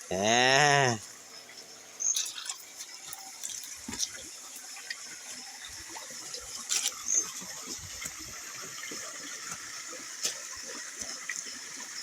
Eh,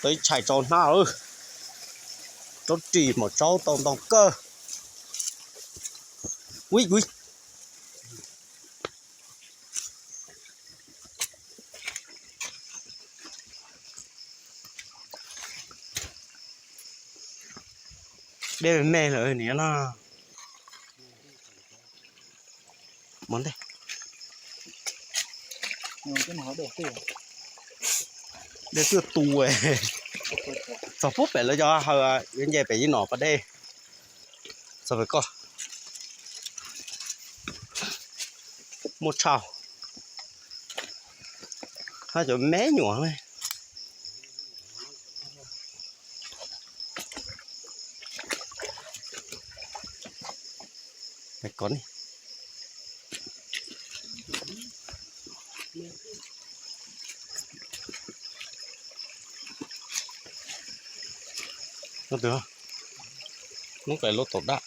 tau ib tshais tsau hnab lawm. Tsob ris mom tsaub tau ntau kawg. Ui, ui. Dej me lawm niam no. Mus ntej. Dej twb tu, txog pub pem lawv cov hawm, yuav nce pem ib nom pas dej. Txog pem koj. Muaj tshaj. Hab cov me nyuam ne. Kov ne. Hnub qes lub tau dab.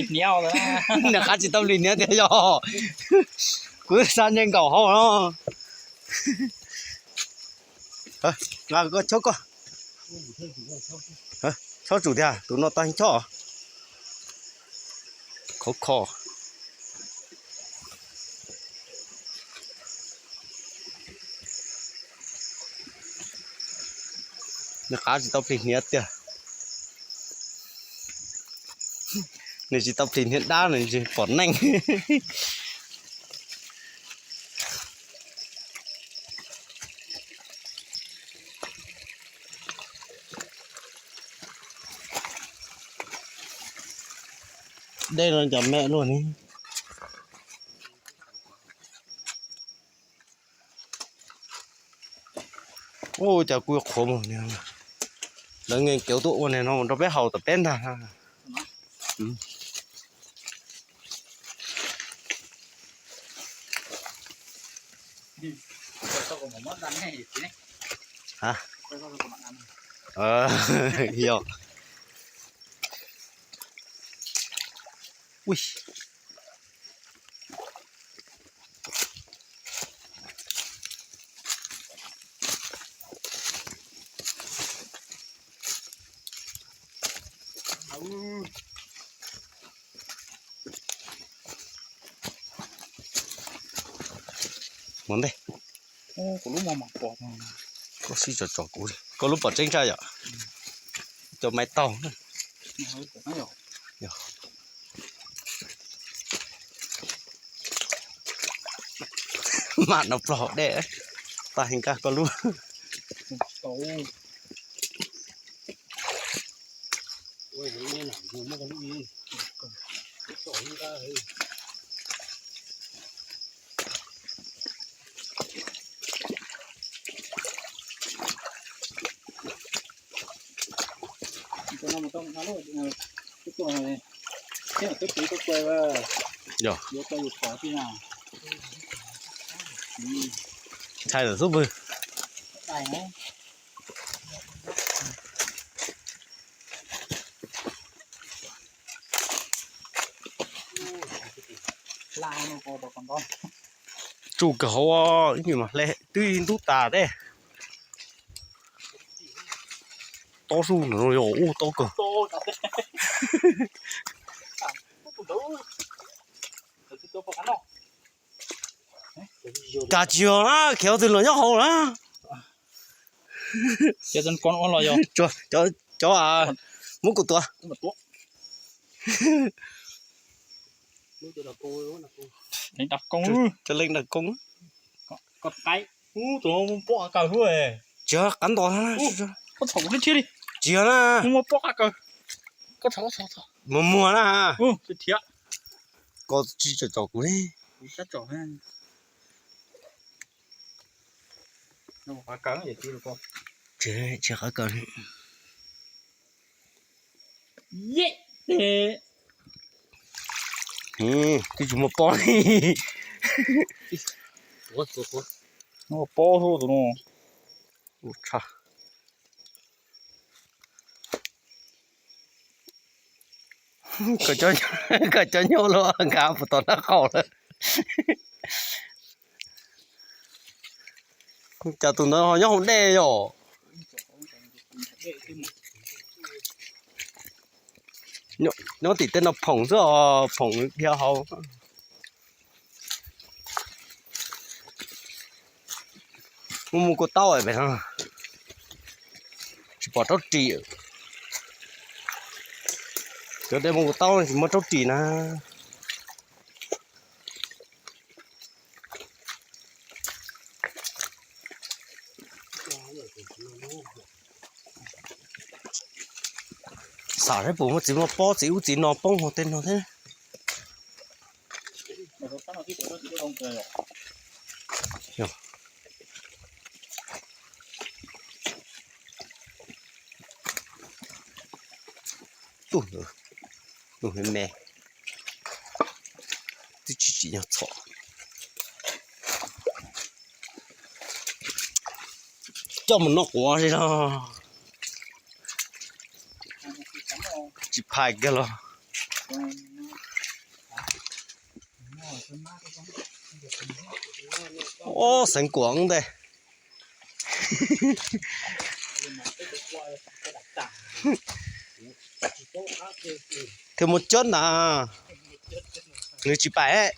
Niam qab tsis tau plis hniav tiag yog. Kuv xav nce nkaum hauv no. Nqa koj chob koj. Chob tsum tiag, tus no tau heev chob. Khov kho. Nws qab tsis tau plig hniav tiag. Nws tsis tau plig hniav dab, nws tsis pom neej. Dej no cov me luaj ni. Ua cas kuj qhuav mus, lawv nkees kev tuaj ua no mus rau peb haus tom peb ntag. Yog. Ui. Mus ntej. Koj sib tsom tsom kuv, koj lub pom tseeb tshaj yom. Cov maiv taug na. Mam no plog dej, tag heev koj lub. Yog. Ntshai lawm xub pwg. Tsuj kawg hauv, ib nyuag mas hle twb ntub tas teb. Tob zuj no yog ub tob kawg. Cas tsis yog na, khiav twg los nyob hauv na. Cov, muab kuv tuav. Cov leej dag koob. Tsis yog qab nto, tsis yog na. Muag muag na. Koj tsis tsom tsom kuv li. Tsis qab kaw li. Twb tsis muaj pob li. Muaj pob tus no. Koj cov nyuj los nkag puas tom nraub qaum lawm. Cas tus ntawd ho nyob hauv dej yom? Nyob tim tej no phoom xwb os, phoom dhia hauv. Muaj mus kua taub pem no, tsis pom raub ris. Cov dej mus kua taub tsis muaj raub ris na. Xam seb puas muaj txiv muaj pob txiv ub txiv no poob hauv tej no thiab. Tus me me twb tsis tsim nyog txhom. Coj mus noj quav li los tsis phais kiag los. Ob, xeev kuam ntej. Thiaj muaj cob na, nws tsis pais.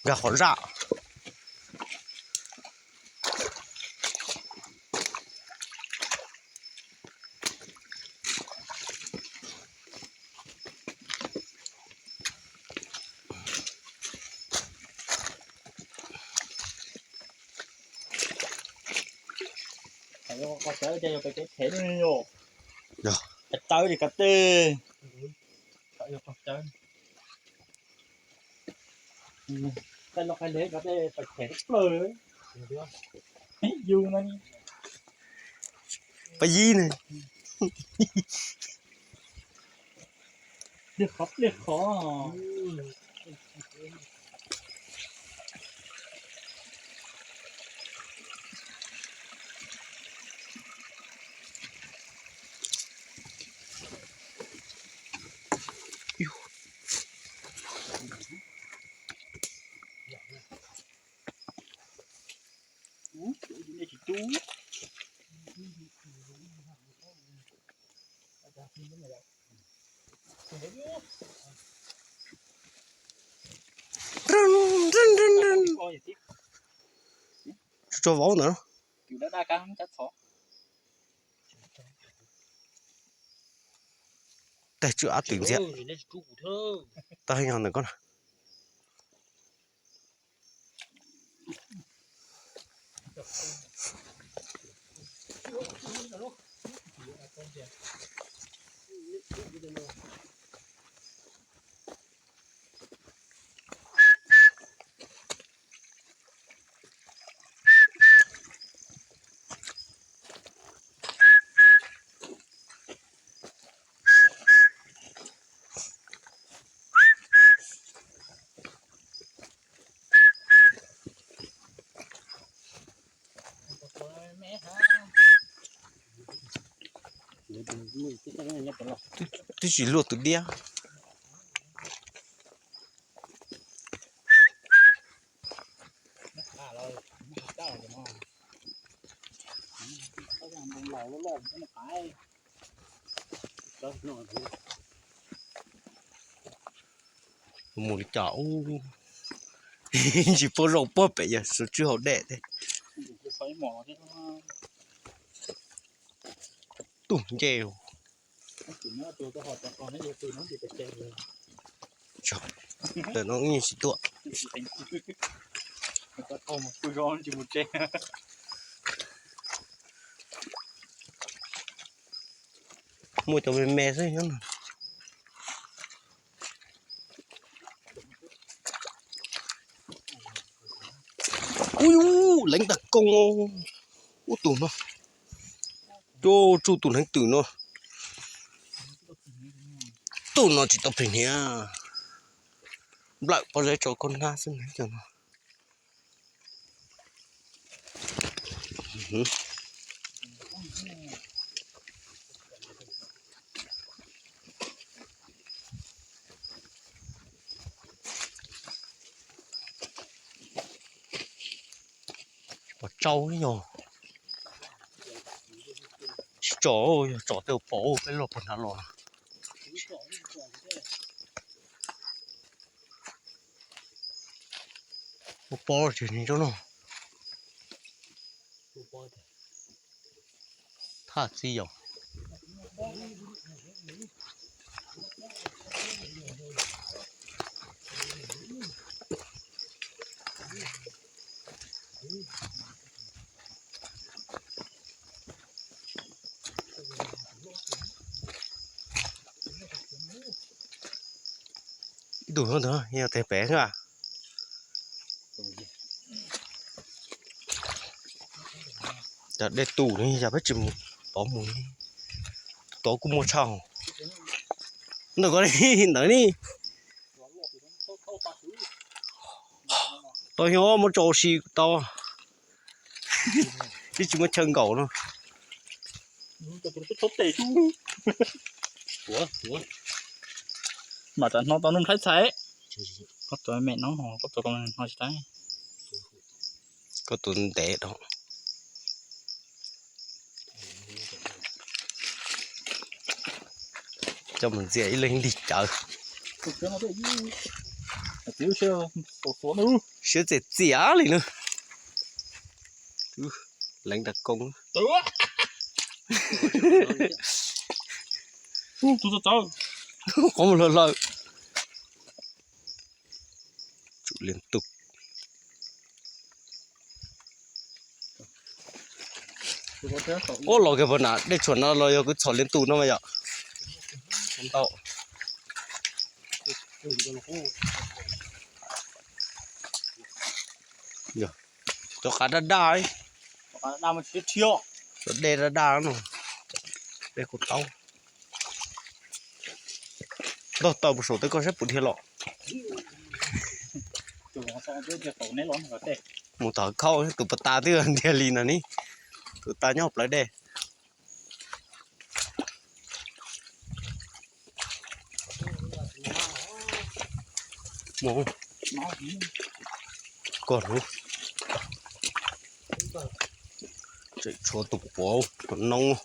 Nkag qhov zaj. Qhov cawv ces yog pem kev phem li yom. Yog. Qhov cawv li kav teb. Qhov cawv. Qhov cawv li kav teb pem phem plaws. Yus no. Peb yib ne. Pliag qhov pliag qhov. Tsuag tsuag vauv ntawd. Tag tswj ab twm ntxiag. Tag heev ntawm koj na. Twb tsis luaj tus diab. Mus li cas ub, tsis paub zoo puag pem yog sawv tswj hauv dej thiab. Tus nce. Ntawm no yeej tsis tuaj. Muaj cov me me xwb nyob no. Ub, leev tag koob. Ub, tus no. Tsuj tus neev twm no. Tus no tsis tau plig hniav. Nplawm pob zeb tso koj hnab xwb cov no. Pom tsau yog tsis tsom, yog tsom tej pom peb los puag nrad los. Ua pob ces nws nrog no. Thaj txi yom. Ib tug ntawd yog tes pem xwb. Cov dej tus ne yog peb tsis mus tod mus, tod kuj muaj tshaj. Ntawm ko li ntawd ni. Tau xyov muab tso ua si tau, twb tsis muaj chaw nkaum no. Mam rov hnov tau nug nqhaib txhais. Koj tus me no, koj tus hnov tsis tau. Koj tus ntev dhau. Coj mus ntxias ib leeg lig cawv. Siab txias txias li na. Leev tag koob. Qhov mus hlo hlaws. Tsum li ntu. Ua los kiag puag nram dej tshuam no los yog kuv txhom li ntu no mas yom. Ntau. Cov qav daj daj, cov dej daj daj no, dej kuj taub. Ntog taw puag saum tej koj saib puas dhia los. Mus tom khau tus pas tas twb dhia li no ni, tus tas nyob plawv dej. Mus, koj hlub, tseem tshuav tus quav tus noob.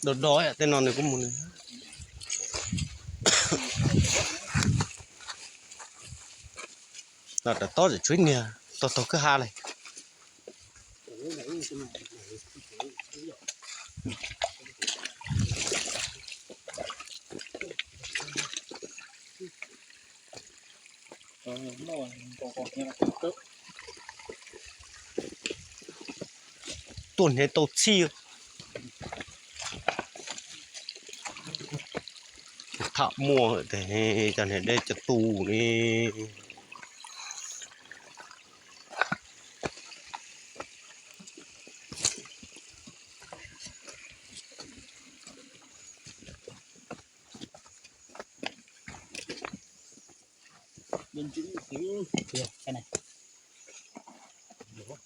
Do do tej no nws kuj mus nws. Los rov tob tseem tshuav ib niag tog tog kwj ha li. Tuaj hniav tau txhij. Tham muaj cov hniav dej cov tus li.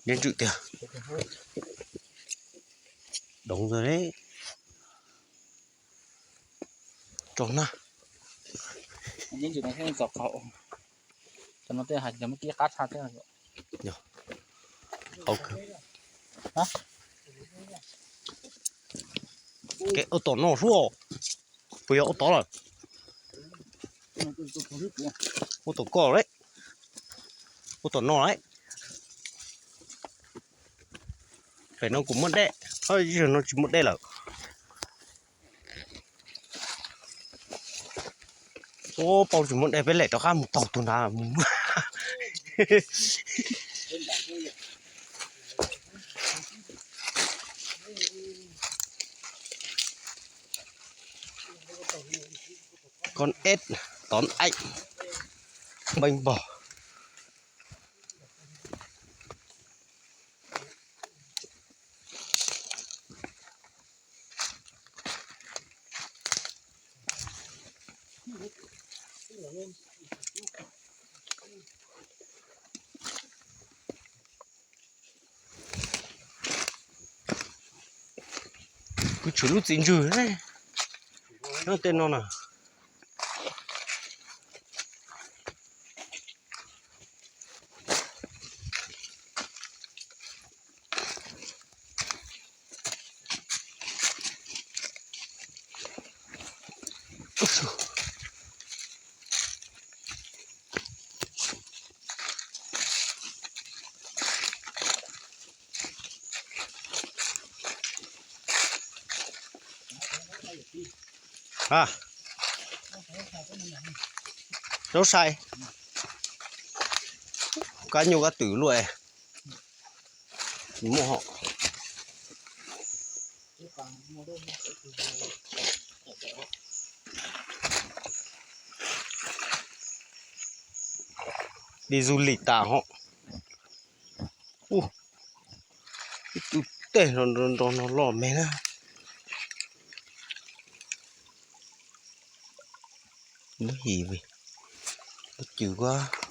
Deb ntswm tiag. Doov ntawd, tso na. Deb ntswm no thiaj txaus qhauv. Cov no tej hais tias muab kib qab tshaj thiab. Qauv kawg. Kev ua tom no suab, puas yog ua tod lawm? Ua tom koj lawm, ua tom no lawm. Pem no kuv muaj dej, zaum no tsis muaj dej lawm. Ua pau tsis muaj dej peb lem rov qab mus taug tus nrad mus. Con ếch tóm ếch, npej npog. Kuv tshwm lub txiv ntswg nyob tej no na. A, zaub sai, kab nyuj kab twm luaj. Muaj hom. Di du lis tas hom. Ib tug tej nrog no loj me na. Lub him, lub cw kuab.